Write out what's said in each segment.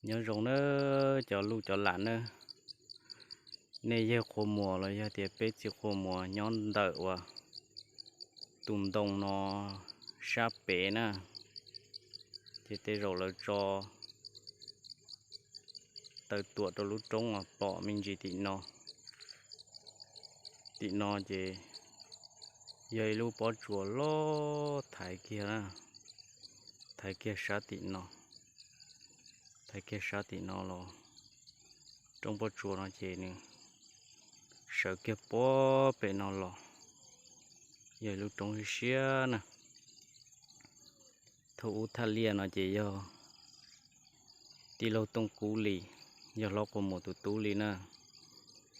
Nyob zoo na cov luj cov lam na, nej yawg Qhua Muas los yog tias peb txiv Qhua Muas nyob ntawm uas tus ntoo no sab pem na, ces tej zaum lawv tso taw tuam rau lub roob uas pom me ntsis tim no. Tim no ces yog ib lub pob tsuas loj thaiv kiag, thaiv kiag sab tim no, thaiv kiag sab tim no los roob pob tsuas no ces nws sawv kiag puag pem no los, yog ib lub roob siab siab na. Thaum ub thaj liaj no ces yog tij laug Tooj Kub li, yog hlob Qhua Muas tus tub li na,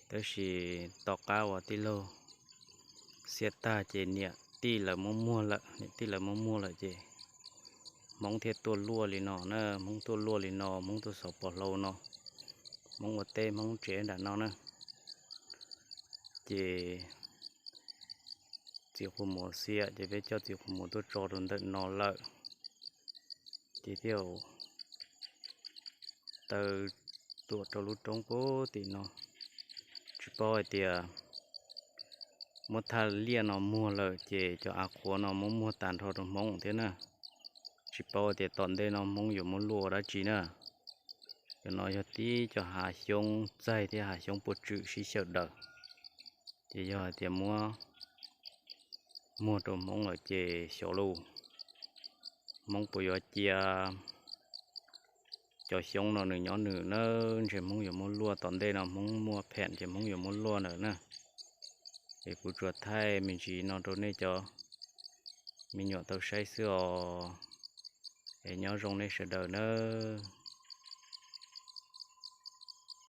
tab sis tom qab uas tij laug xiam tag ces niam tij lawv muab muag lawm, niam tij lawv muab muag lawm ces Hmoob thiaj tuaj luaj li no na, Hmoob tuaj luaj li no, Hmoob tuaj xov pos hlau no, Hmoob ua teb Hmoob tsev nram no na. Ces txiv Qhua Muas xiam ces peb coj txiv Qhua Muas tuaj tso rau ntawm no lawm, ces thiaj taw tuam rau lub roob puag tim no. Tsis paub hais tias muab thaj liaj no muag lawm ces cov av qhuav no muab muag tag nrho rau Hmoob thiab na. Tsis paub hais tias tom ntej no Hmoob yuav muab luaj ua dab tsi na. Cov no yog tib cov hav xyoob txaij thiab hav xyoob puas tswm sib xyaw daws, ces yog hais tias muab muag rau Hmoob lawm ces xyov lauj, Hmoob puas yuav cia cov xyoob no nws nyob nws na. Ntshe Hmoob yuav muab luaj, tom ntej no Hmoob muaj phem ces Hmoob yuav muab luaj lawm na. Es kuv tsuas thaij me ntsis no rau nej cov me nyuam tau saib xwb os. Es nyob zoo nej sawv daws nawb.